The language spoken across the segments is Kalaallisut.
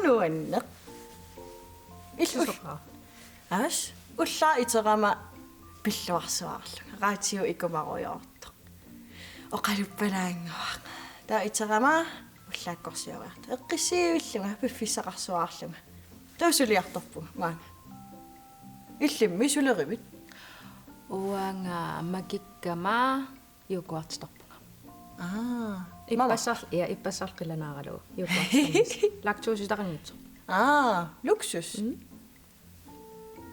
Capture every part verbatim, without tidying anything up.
Uanneq. Illu. Susoqaaq? Aas, ullaaq iterama pilluarsuarlunga. Raatiu ikumarujoortoq. Oqaluppalaannguaq. Taava iterama ullaakkorsioriartoq. Eqqissiivillunga, piffissaqarsuarlunga. Taava suliartorpunga maanga. Illimmi sulerivit? Uanga makikkama yoghurtitarpunga. Aa, mama. Ippassar-, ja, ippassarlu qilanaaralugu yoghurtitarnissaq. Laktositaqanngitsoq. Aa, luksus. Mm.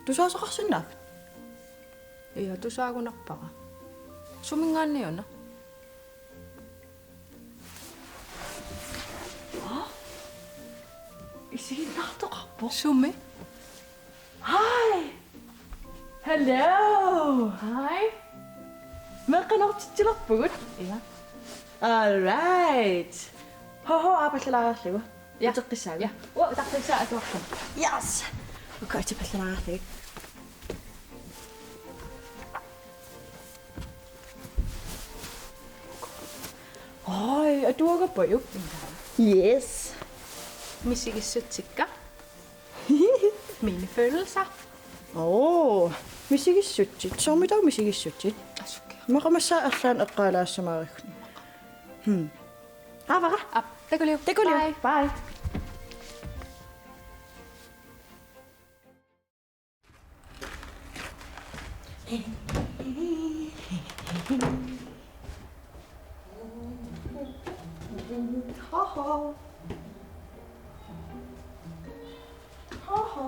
Tusaasaqarsinnaappit? Ja, tusaagunarpara. Suminngaanniuna? Aa? Isiginnaartoqarpoq. Sumi? Hi! Hello! Hi! Meeqqanortitsilerpugut. Ja. All right. Ho, ho, aappallalaariarlugu. Ja. Uteqqissaagut. Ja. Uanga utaqqissaa atuarlunga. Yes! Okay, aappallalaariarlugu. Oj, atuagappajuk? Yes. Misigissutsikka. Mine følelser. Oo, misigissutsit. Soormitaava misigissutsit? Asuki. Maqamassaa erlaan eqqaalaassamaarikkut. Hmm. Aavara. Aap, takuliuk. Takuliuk. Bye. Bye. Ha ha. Ha ha.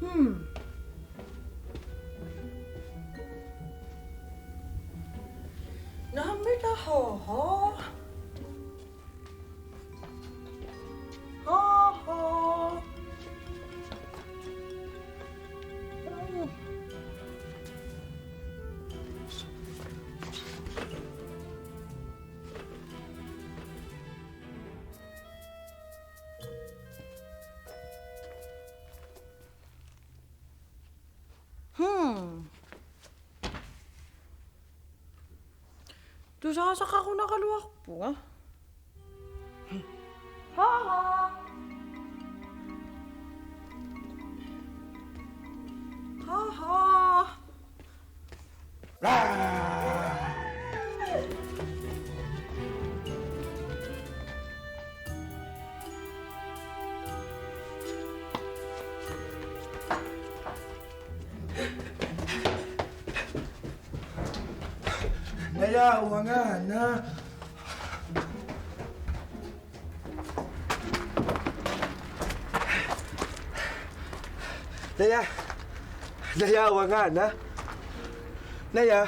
Hmm. Naammi taava? Ha ha. Hmm. Tusaasaqarunaraluarpunga. Ha ha. Ha ha. Naja, uangaana. Naja. Naja, uangaana. Naja.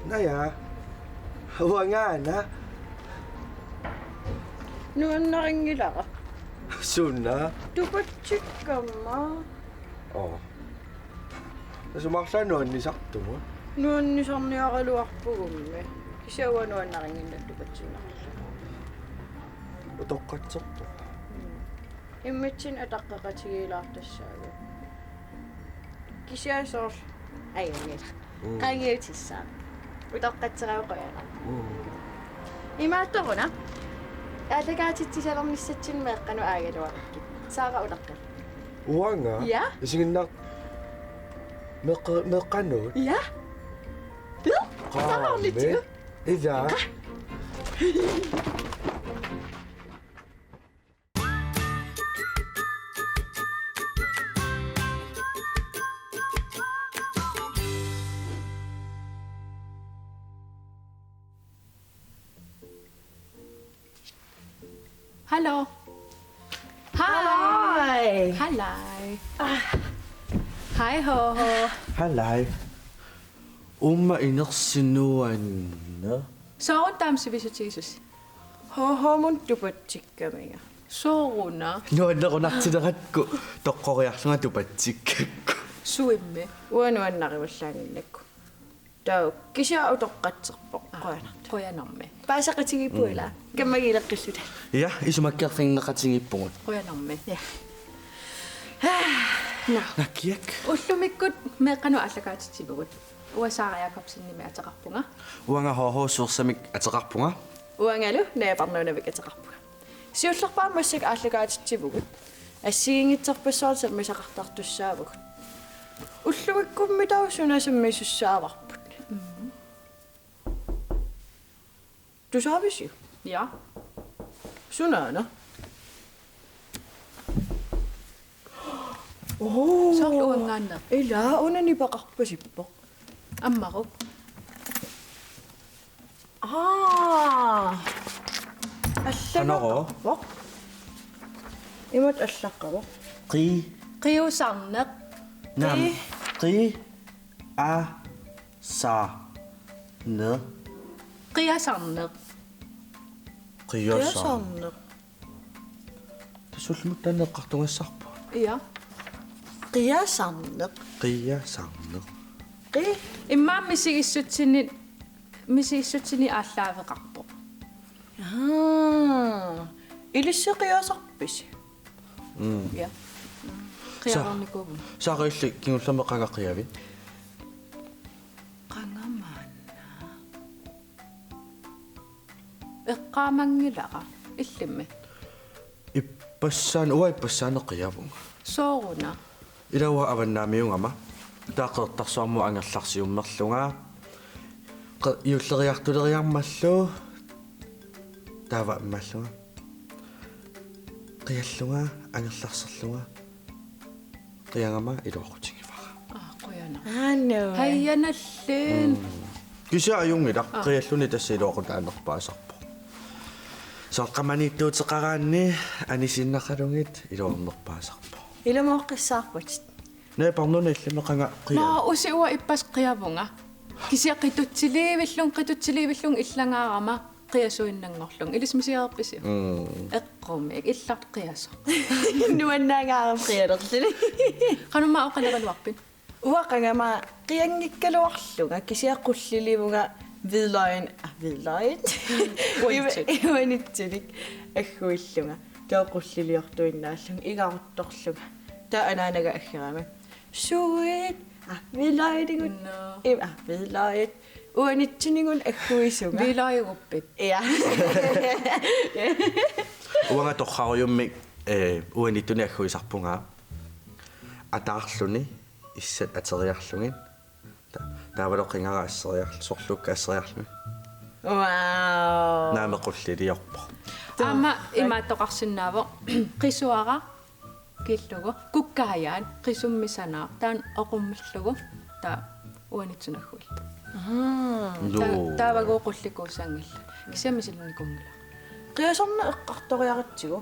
Naja. Uangaana. Nuannarinngilara. Suna? Tupatsikkama. Oo. Tassa marluk nuannisartunga. Nuannisarniaraluarpugummi. Kisianni uanga nuannarinnginnakku tupatsinnarlunga. Utoqqatserpoq. Mm. Immitsinnut ataqqeqatigiilaartassaagut. Kisianni soorlu. Ajunngilaq. Mm. Qaangiutissaaq. Utoqqatserama qujanaq. Mm. Imaattoruna. Aallakaatitsisalernissatsinni meeqqanut aagaluarikkit. Saara utaqqi. Uanga? Ja? Isiginnaar-, meeqqa-, meeqqanut? Ja? Ila? Qaami. Saarnitsigu? Ila. Qa- Hallo. Hej. Halløj. Halløj. Ah. Hej, Ho Ho. Halløj. Uumma inersinuanna. Soorunami sivisutigisussi. Ho Ho-mut tupatsikkamiga. Sooruna. Nuannerunartilerakku toqqoriarlunga tupatsikkakku. Suimmi. Uanga nuannarivallaannginnakku. Taava kisianni utoqqatserpoq. Aa, qujanartumik. Qujanarmi. Paasaqatigiippugut ila. Mm. Kammagiileqqilluta. Ja, isumakkeerfigineqatigiippugut. Qujanarmi. Ja. Nå. Nakkiak. Ullumikkut meeqqanut aallakaatitsivugut. Uanga Sara Jakobsenimik ateqarpunga. Uanga H H Suersamik ateqarpunga. Uangalu Naja Parnuunavik ateqarpunga. Siullerpaamik massakkut aallakaatitsivugut. Assigiinngitsorpassuarnik sammisaqartartussaavugut. Ullumikkummi taava suna sammisussaavarput. Mhm. Tusaavisiuk? Ja. Sunaana? Oo. Soorlu uanngaanneerpoq. Ila, una nipeqarpasippoq. Ammaruk. Aa. Qanoq? Allagaqarpoq. Imatut allaqqavoq. Qi. Qiusarneq. Naamik. Qi. Qi. A. Sa. Ne. Qiasarneq. Qiasarneq. Qiasarneq. Tassa ullumikkut taanna eqqartugassarput. Ja. Qiasarneq. Qiasarneq. Qi. Immaqa misigissutsinni, misigissutsinni aallaaveqarpoq. Aa. Ilissi qiasarpisi? Mm. Ja. Sa-, qiareernikuuvugut. Sara, illit kingullermik qanga qiavit? Qanga maanna. Eqqaamanngilara, illimmi? Ippassaan-, uanga ippassaanneq qiavunga. Sooruna? Ila uanga avannaamiugama. Taava Qeqertarsuarmut angerlarsiummerlunga. Qe-, juulleriartuleriarmallu. Taava immaallunga. Qiallunga, angerlarserlunga. Qiagama iluaqutigivara. Aa, qujanaq. Aano. Hajanallin. Mm. Kisianni ajunngilaq, aa, qialluni tassa iluaqutaanerpaasarpoq. Soorlu qamaniittuuteqaraanni anisiinnaqalugit iluarnerpaasarpoq. Ilumooqqissaarputit. Naja Parnuuna, illimmi qanga qia-? Naa, usi uanga ippassaq qiavunga. Kisianni qitutsiliivillunga, qitutsiliivillunga illangaarama qiasuinnanngorlunga. Ilissi misigereerpisiuk? Mm. Eqqumiik, illartoq qiasoq. Nuannaangaarama qialerluni. Qanumma oqaleraluarpit? Uanga qangama qianngikkaluarlunga, kisianni qulliliivunga hvidløgin, ah, hvidløgit. Uanitsunik. Uanitsunik agguillunga. Taava qulliliortuinnaallunga, igaruttorlunga. Taava anaanaga aggerami. Suit, ah, hvidløgigut. Nå. Im, ah, hvidløgit. Uanitsuninnga agguisunga. Hvidløgiguppit. Ja. Uanga torrarujummik, eh, uanitsunik agguisarpunga. Ataarluni issat ateriarlugit. Ta-, taavalu qingara asseriarl-, sorlukka asseriarlugit. Wow. Naamik qulliliorpoq. Aamma imaattoqarsinnaavoq. Qisuara kiillugu, kukkaajaat, qisummisanaaq, taanna oqummerlugu, taava uanitsunik agguillugu. Aa. Joo. Ta-, taavagooq qullikuusanngillat. Kisianni misilinnikuunngilaq. Qiasarneq eqqartoriaratsigu,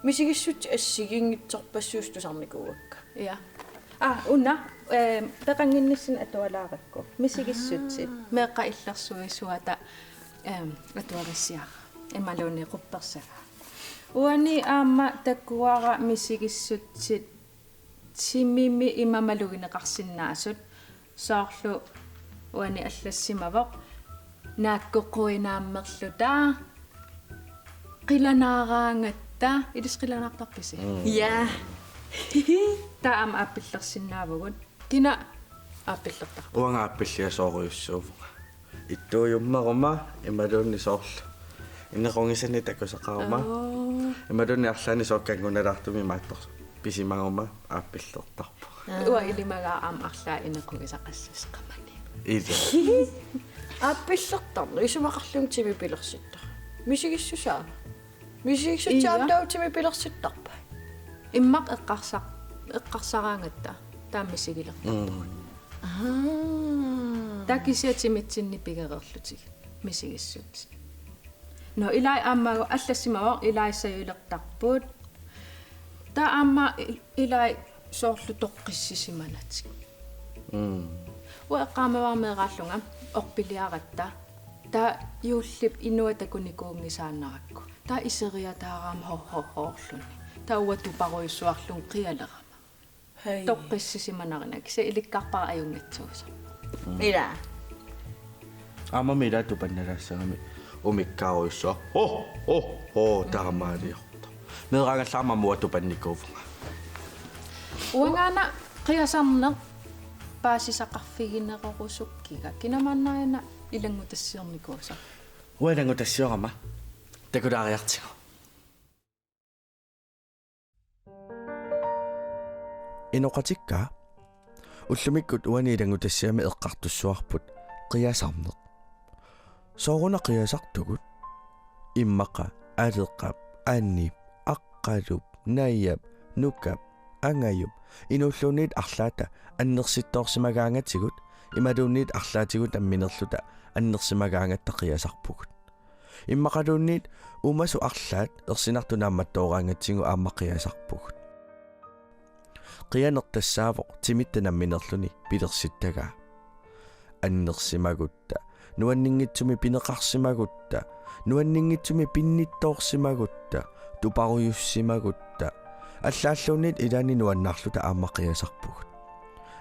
misigissutsit assigiinngitsorpassuusut tusarnikuuakka. Ja. Aa, una, ehm, peqannginnissinni atualaarakku. Misigissutsit. Aa. Meeqqat illersuisuata, ehm, atuarissiara. Imaluunniit quppersagaa. Uani aamma takuara misigissutsit timimi ima malugineqarsinnaasut, soorlu uani allassimavoq, naakku quinaammerluta, qilanaaraangatta, ilissi qilanaartarpisi? Mm. Ja. Taava aamma aappillersinnaavugut. Kina aappillertarpa? Uanga aappilliasoorujussuuvunga. Ittuujummeruma imaluunniit soorlu inequgisanik takusaqaruma. Oo. Imaluunniit arlaannik soorlu kanngunalaartumik imaattoq pisimaguma aappillertarpunga. Aa. Uanga ilimagaara aamma arlaat inequgisaqassasoq qamani. Ila. Aappillertarneq isumaqarlunga timip pilersittara. Misigissusaa. Misigissutsit aamma taava timip pilersittarpai. Immaqa eqqarsa-, eqqarsaraangatta taava misigilertarpugut. Mm. Aa. Taava kisianni timitsinni pigereerlutigit misigissutsit. Nå, ilai aamma allassimavoq, ilai sajulertarput. Taava aamma i-, ilai soorlu toqqissisimanatik. Mm. Uanga eqqaamavara meeraallunga orpiliaratta. Taava juullip inua takunikuunngisaannarakku. Taava iseriataarama horhorhoorluni. Taava uanga tuparujussuarlunga qialerama. Hej. Toqqissisimanarina, kisianni ilikkarpara ajunngitsuusoq. Mm. Ila. Aammami ila tupannalaassagami. Umikkaarujussuaq. Ho, ho, ho, taamaaliortoq. Meeraagallaarama mua tupannikuuvunga. Uangaana qiasarneq paasisaqarfiginerorusukkiga. Kina maanna aana ilanngutassiornikuusoq? Uanga ilanngutassiorama. Takulaariartigu. Inoqatikka, ullumikkut uani ilanngutassiami eqqartussavarput qiasarneq. Sooruna qiasartugut? Immaqa aleqap, anip, aqqalup, najap, nukap, angajup, inuulluunniit arlaata annersittoorsimagaangatigut, imaluunniit arlaatigut nammineerluta annersimagaangatta qiasarpugut. Immaqaluunniit uumasut arlaat ersinartut naammattooraangatsigu aamma qiasarpugut. Qianeq tassaavoq timitta nammineerluni pilersittagaa. Annersimagutta, nuanninngitsumik pineqarsimagutta, nuanninngitsumik pinnittoorsimagutta, tuparujussimagutta, allaalluunniit ilaanni nuannaarluta aamma qiasarpugut.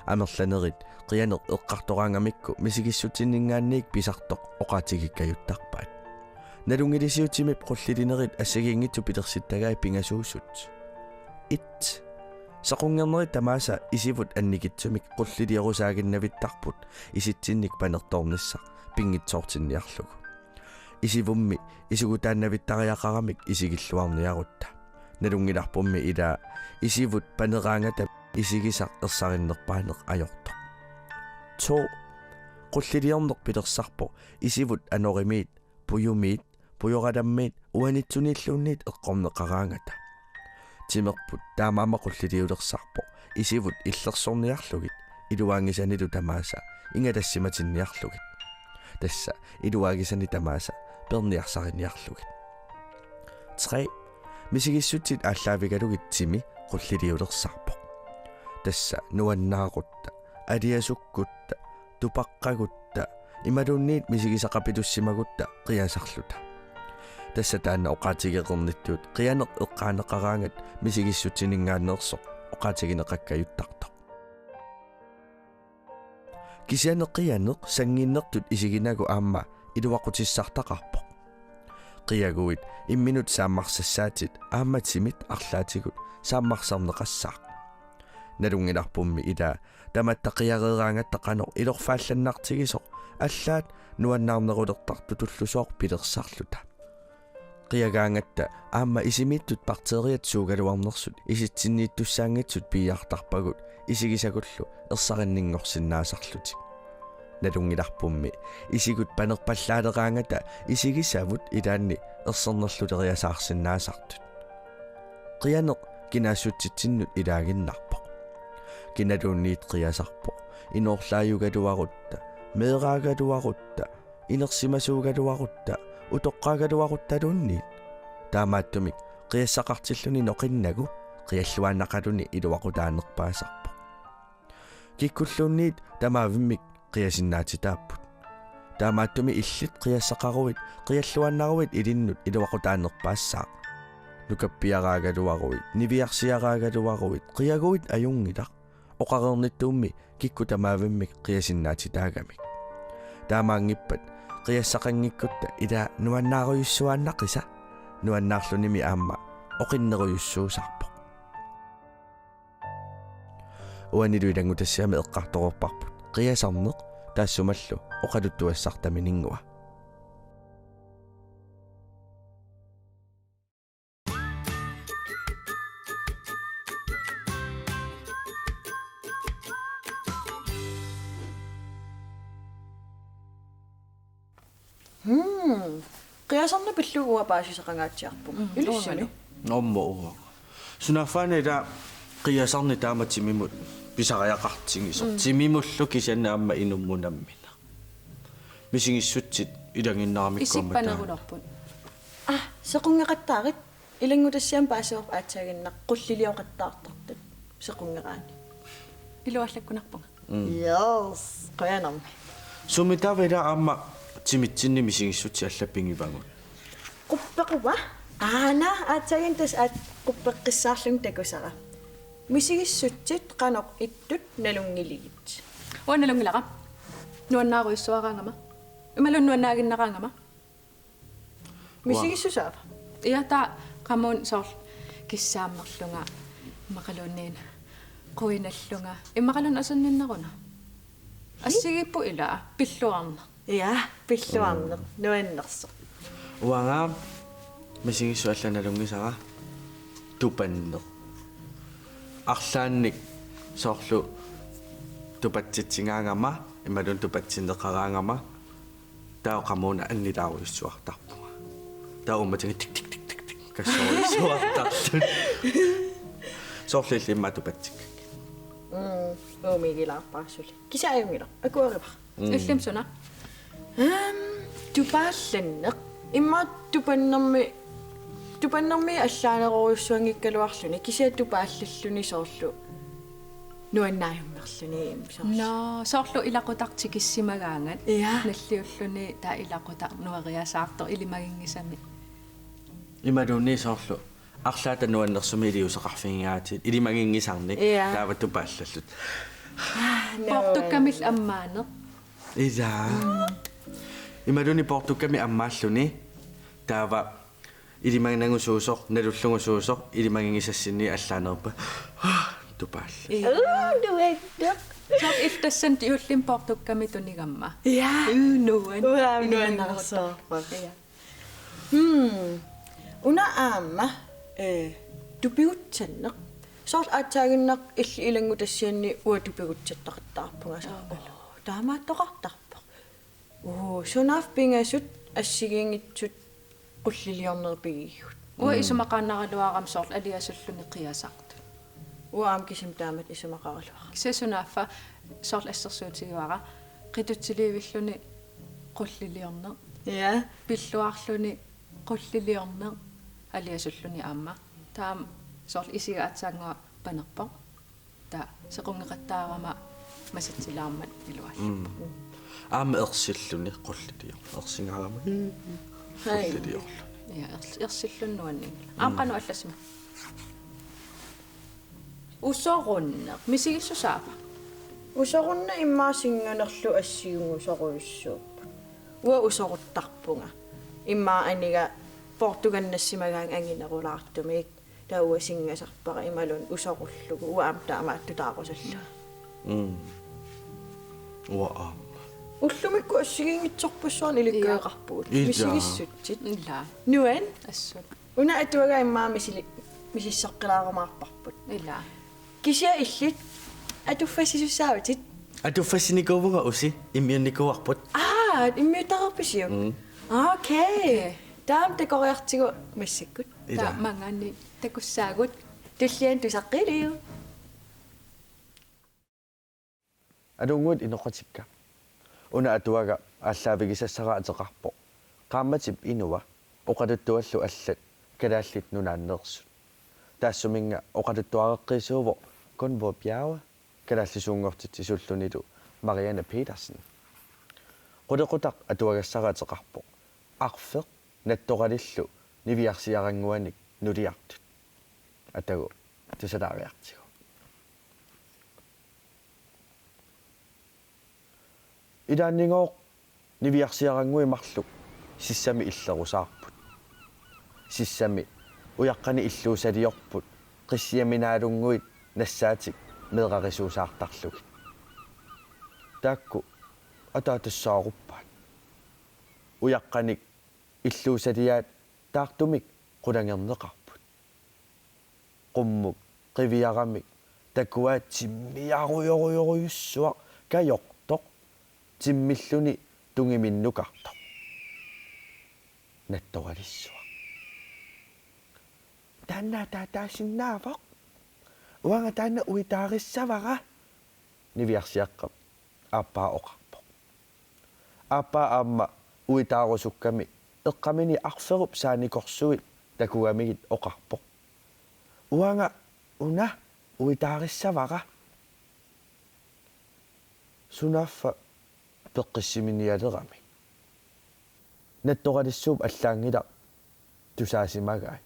Amerlanerit qianeq eqqartoraangamikku misigissutsinninngaanniit pisartoq oqaatigikkajuttarpaat. Nalunngilisiuk timip qullilinerit assigiinngitsut pilersittagai pingasuusut? Et. Sequnngernerit tamaasa isivut annikitsumik qulliliorusaaginnavittarput isitsinnik panertoornissaq pinngitsoortinniarlugu. Isivummi isugutaannavittariaqaramik isigilluarniarutta. Nalunngilarpummi ilaa isivut paneraangata isigisaq ersarinnerpaaneq ajortoq. To. Qulliliorneq pilersarpoq isivut anorimiit, pujumiit, pujoralammiit uanitsuniilluunniit eqqorneqaraangata. Timerput taamaammat qulliliulersarpoq isivut illersorniarlugit iluaagisanilu tamaasa ingalassimatinniarlugit. Tassa iluaagisani tamaasa perniarsariniarlugit. Tre. Misigissutsit aallaavigalugit timi qulliliulersarpoq. Tassa nuannaarutta, aliasukkutta, tupaqqagutta, imaluunniit misigisaqapilussimagutta qiasarluta. Tassa taanna oqaatigeqarnittut qianeq eqqaaneqaraangat misigissutsinninngaanneersoq oqaatigineqakkajuttartoq. Kisianni qianeq sanngiinnertut isiginagu aamma iluaqutissartaqarpoq. Qiaguit imminut saammarsassaatit aamma timit arlaatigut saammarsarneqassaaq. Nalunngilarpummi ilaa tamatta qiareeraangatta qanoq ilorfaallannartigisoq allaat nuannaarnerulertartutullusooq pilersarluta. Qiagaangatta aamma isimiittut bakteriat suugaluarnersut isitsinniittussaanngitsut piiartarpagut isigisagullu ersarinninngorsinnaasarlutik. Nalunngilarpummi isigut panerpallaaleraangata isigisavut ilaanni ersernerluleriasaarsinnaasartut. Qianeq kinaassutsitsinnut ilaaginnarpoq. Kinaluunniit qiasarpoq inoorlaajugaluarutta, meeraagaluarutta, inersimasuugaluarutta, utoqqaagaluaruttaluunniit. Taamaattumik qiassaqartilluni noqinnagu qialluaannaqaluni iluaqutaanerpaasarpoq. Kikkulluunniit tamaavimmik qiasinnaatitaapput. Taamaattumik illit qiassaqaruit qialluaannaruit ilinnut iluaqutaanerpaassaaq. Nukappiaraagaluaruit, niviarsiaraagaluaruit, qiaguit ajunngilaq. Oqareernittuummi kikkut tamaavimmik qiasinnaatitaagamik. Taamaanngippat qiassaqanngikkutta ilaa nuannaarujussuaannaqisa, nuannaarlunimi aamma oqinnerujussuusarpoq. Uanilu ilanngutassiami eqqartoreerparput qiasarneq, taassumalu oqaluttuassartaminngua. Hmm. Qiasarneq pillugu uanga paasisaqangaatsiarpunga. Mm, ilissinni. Uangalu. Aamma uanga. Sunaaffa-una ilaa qiasarneq taama timimut pisariaqartigisoq. Mm. Timimullu kisianni aamma inummut nammineq. Misigissutsit ilagiinnaramikku aamma taanna. Isippanerulerput. Ah, sequnngeqattaarit. Ilanngutassiami paasivarput aatsaaginnaq qullilioqattaartartut sequnngeraanni. Iluallakkunarpunga. Mm. Yes, qujanarmi. Sumi taava ilaa aamma timitsinni misigissutsit allat pigivagut? Quppequa? Aana, aatsaaginnaq tassa aat-, quppeqqissaarlunga takusara. Misigissutsit qanoq ittut nalunngiligit? Uanga nalunngilara. Nuannaarujussuaraangama. Imaluunniit nuannaaginnaraangama. Misigissusaava? Ia, taava qamuuna soorlu kissaammerlunga immaqaluunniit quinallunga. Immaqaluunniit asanninneruna. Assigiipput ilaa pilluarneq. Ia, pilluarneq. Mm. Nuannersoq. Uanga misigissuseq allanut nalunngisara tupanneq. Arlaannik soorlu tupatsitsigaangama, imaluunniit tupatsinneqaraangama, taava qamuuna annilaarujussuartarpunga. Taava uummatiga tik, tik, tik, tik, tik, kassorujussuartarluni. Soorlu illit immaqa tupatsikkakkit. Mm, uumigilaarpara suli. Kisianni ajunngilaq, akuerivara. Mm. Illimmi suna? Ehm, tupaallanneq. Immaqa tupannermi, tupannermi allaanerujussuanngikkaluarluni. Kisianni tupaallalluni soorlu nuannaajummerluni soorlu. Nå, soorlu ilaqutaq tikissimagaangat. Ia. Nalliulluni taava ilaqutaq nueriasaartoq ilimaginngisami. Imaluunniit soorlu arlaata nuannersumik iliuuseqarfigigaatit ilimaginngisarnik. Ia. Taava tupaallallutit. Ah, nuann-. Poortukkamillu ammaaneq. Ia. Mm. Imaluunniit poortukkamik ammaalluni. Taava ilimanangusuusoq, nalullugusuusoq, ilimaginngisassinni allaanerpa. Tupaal. Ia. Uu, nuanneq. Soorlu illit tassani juullimi poortukkamik tunigamma. Ia. Uu, nuann-. Uanga nuannersoorpoq. Ia. Hmm. Una aamma, eh, tupigutsanneq. Soorlu aatsaaginnaq illit ilanngutassianni uanga tupigutsattaqattaarpunga soorlu. Aamma. Oo, taamaattoqartarpoq. Oo, sunaaffa pingasut assigiinngitsut qulliliornerit pigigigut. Uanga, mm, isumaqaannaraluarama soorlu aliasulluni qiasartut. Uanga aamma kisimi taamatut isumaqaraluarama. Kisianni sunaaffa soorlu assersuutigivara qitutsiliivilluni qulliliorneq. Ia. Pilluarluni qulliliorneq aliasulluni aamma. Taava soorlu isiga aatsaannguaq panerpoq. Taava sequnngeqattaarama masatsilaarmat iluallappoq. Mm. Aamma ersilluni qulliliorneq. Ersingaarama. Hai. Qulliliorluni. Ia, ers-, ersilluni nuanninngilaq. Aamma, mm, qanoq allassimava? Usorunneq. Misigissusaava? Usorunneq immaqa singanerlu assigusorujussuupput. Uanga usoruttarpunga. Immaqa aniga poortukannassimagaangat anginerulaartumik. Taava uanga singasarpara imaluunniit usorullugu. Uanga aamma taamaattutaarusallunga. Mm. Uanga aamma. Ullumikkut assigiinngitsorpassuarnik ilikkagaqarpugut. Ia. Ila. Misigissutsit. Ila. Nuann'. Assut. Una atuagaq immaqa misili-, misissoqqilaarumaarparput. Ila. Kisianni illit atuffassisussaavutit? Atuffassinikuuvunga, Usi, immiunnikuuarput. Aa, immiuttareerpisiuk? Mm. Okay. Okay. Taama takoriartigu massakkut. Ila. Taava maanngaanniit takussaagut. Tulliani tusaqqiliuk. Aluunnguit inoqatikka. Una atuagaq aallaavigisassara ateqarpoq Qaammatip inua, oqaluttuallu allat Kalaallit Nunaanneersut. Taassuminnga oqaluttuareqqiisuuvoq Gunvor Bjerre kalaallisuunngortitsisuullunilu Marianne Petersen. Qulequtaq atuagassara ateqarpoq Arfeq nattoralillu niviarsiarannguanik nuliartut. Atagu tusalaariartigu. Ilaannigooq niviarsiarannguit marluk sissami illerusaarput. Sissami ujaqqanik illuusaliorput qissiaminaalunnguit nassaatik meerarisuusaartarlugit. Taakku ataatassaaruppaat. Ujaqqanik illuusaliaat taartumik qulangerneqarput. Qummut qiviaramik takuaat timmiarujorujorujussuaq kajortoq timmilluni tungiminnukartoq. Nattoralissuaq. Taanna ataataasinnaavoq. Uanga taanna uitaarissavara, niviarsiaqqap aappaa oqarpoq. Aappaa aamma uitaarusukkami eqqamini Arferup saanikorsui takugamigit oqarpoq: Uanga una uitaarissavara. Sunaaffa peqqissiminialerami. Nattoralissuup allaanngilaq tusaasimagai.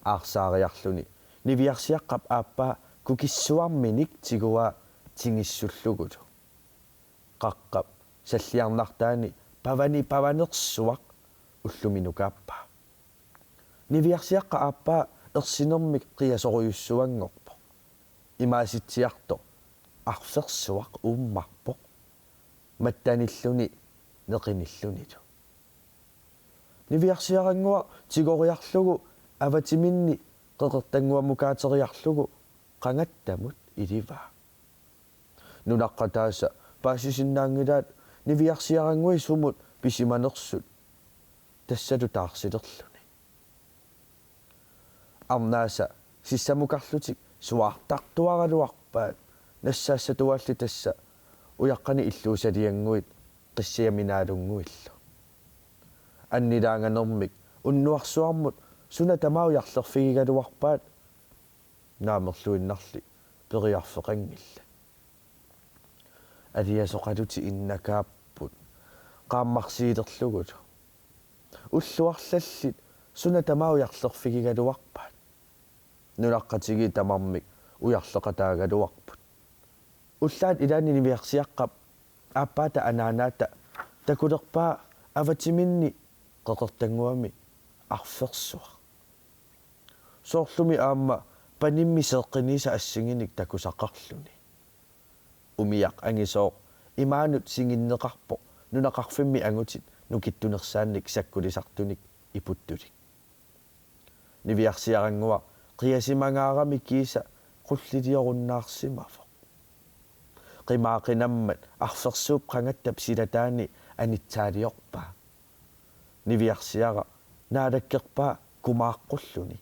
Aarsaariarluni niviarsiaqqap aappaa kukissuarminik tiguaa tingissullugulu. Qaqqap salliarnartaani pavani pavanersuaq ullumi nukaappaa. Niviarsiaqqap aappaa ersinermik qiasorujussuanngorpoq. Imaasitsiartoq arfersuaq uummarpoq. Mattanilluni neqinillunilu. Niviarsiarannguaq tigoriarlugu avatiminni qeqertannguamukaateriarlugu qangattamut ilivaa. Nunaqqataasa paasisinnaanngilaat niviarsiarannguit sumut pisimanersut tassalu taarsilerluni. Arnaasa sissamukarlutik suaartartuaraluarpaat nassaassatuaalli tassa ujaqqanik illuusaliannguit qissiaminaalunnguillu. Annilaanganermik unnuarsuarmut suna tamaat ujarlerfigigaluarpaat naamerluinnarli periarfeqanngillat. Aliasoqalutik innakaapput qaammarsiilerlugulu. Ulluarlallit suna tamaat ujarlerfigigaluarpaat. Nunaqqatigiit tamarmik ujarleqataagaluarput. Ullaat ilaanni niviarsiaqqap aappaata anaanaata takulerpaa avatiminni qeqertannguami arfersuaq. Soorlumi aamma panimmi seeqqiniisa assinginik takusaqarluni. Umiaq angisooq imaanut singinneqarpoq nunaqarfimmi angutit nukittunersaannik sakkulisartunik iputtulik. Niviarsiarannguaq qiasimangaarami kiisa qulliliorunnaarsimavoq. Qimaaqinammat arfersuup qangattap silataani anitsaaliorpaa. Niviarsiaraq naalakkerpaa kumaaqqulluni.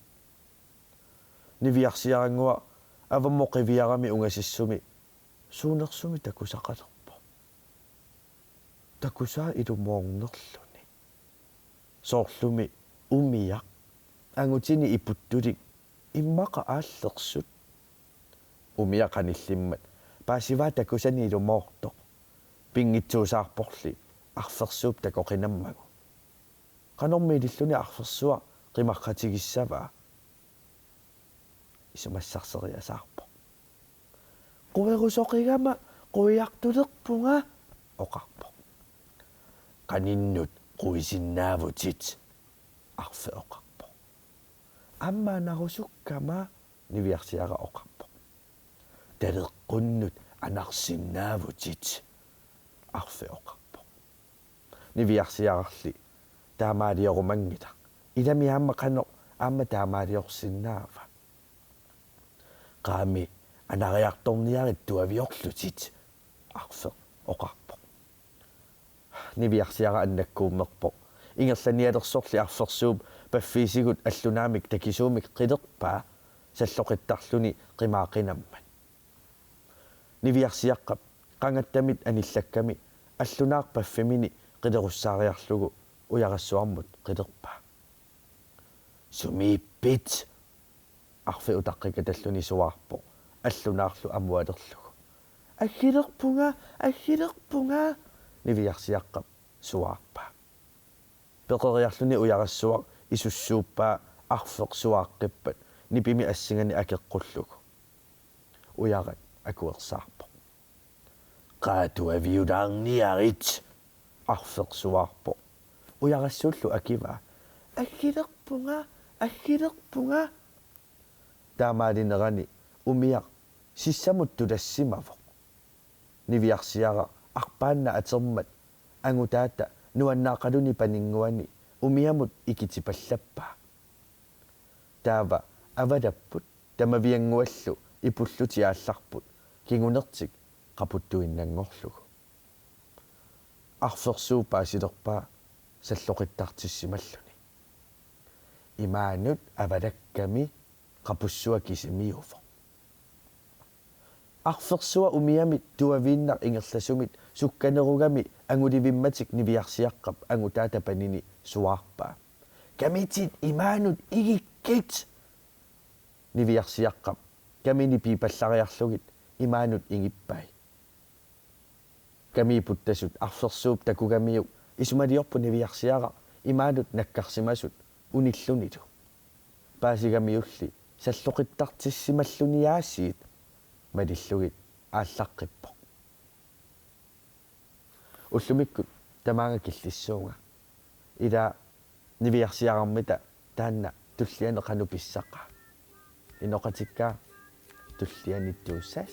Niviarsiarannguaq avammut qiviarami ungasissumi suunersumik takusaqalerpoq. Takusaa ilumoornerluni. Soorlumi umiaq angutini iputtulik immaqa aallersut. Umiaq qanillimmat paasivaa takusani ilumoortoq. Pinngitsuusaarporli arfersuup takoqinammagu. Qanormi ililluni arfersuaq qimaqqatigissavaa? Isumassarseriasaarpoq. Querusoqigama quiartulerpunga, oqarpoq. Qaninnut quisinnaavatit, arfeq oqarpoq. Ammaanarusukkama, niviarsiaraq oqarpoq. Taleqqunnut anarsinnaavutit, arfeq oqarpoq. Niviarsiararli taamaaliorumanngilaq. Ilami aamma qanoq aamma taamaaliorsinnaava? Qaami anariartorniarit tuaviorlutit, arfeq oqarpoq. Niviarsiaraq annakkuummerpoq. Ingerlanialersorli arfersuup paffiisigut allunaamik takisuumik qilerpaa salloqittarluni qimaaqinammat. Niviarsiaqqap qangattamit anillakkami allunaaq paffimini qilerussaariarlugu ujarassuarmut qilerpaa. Sumiippit? Arfeq utaqqikatalluni suaarpoq allunaarlu amualerlugu. Aggilerpunga, aggilerpunga, niviarsiaqqap suaarpaa. Peqeriarluni ujarassuaq isussuuppaa arfeq suaaqqippat nipimi assingani akeqqullugu. Ujarat akuersaarpoq. Qaa tuaviulaarniarit, arfeq suaarpoq. Ujarassuullu akivaa: Aggilerpunga, aggilerpunga. Taamaalinerani umiaq sissamut tulassimavoq. Niviarsiaraq arpaannaq atermat angutaata nuannaaqaluni paninnguani umiamut ikitipallappaa. Taava avalapput tamaviannguallu ipullutik aallarput kingunertik qaputtuinnanngorlugu. Arfersuup paasilerpaa salloqittartissimalluni. Imaanut avalakkami qapussua kisimiuvoq. Arfersuaq umiamit tuaviinnaq ingerlasumit sukkanerugami angulivimmatik niviarsiaqqap angutaata panini suaarpaa: Kamitit imaanut igikkit! Niviarsiaqqap kamini piipallariarlugit imaanut ingippai. Kamiit puttasut arfersuup takugamiuk isumaliorpoq niviarsiaraq imaanut nakkarsimasut unillunilu. Paasigamiulli salloqittartissimalluniaasiit malillugit aallaqqippoq. Ullumikkut tamaanga killissuunga. Ila Niviarsiarmita taanna tulliani qanoq pissaqaa? Inoqatikka tulliani tusass.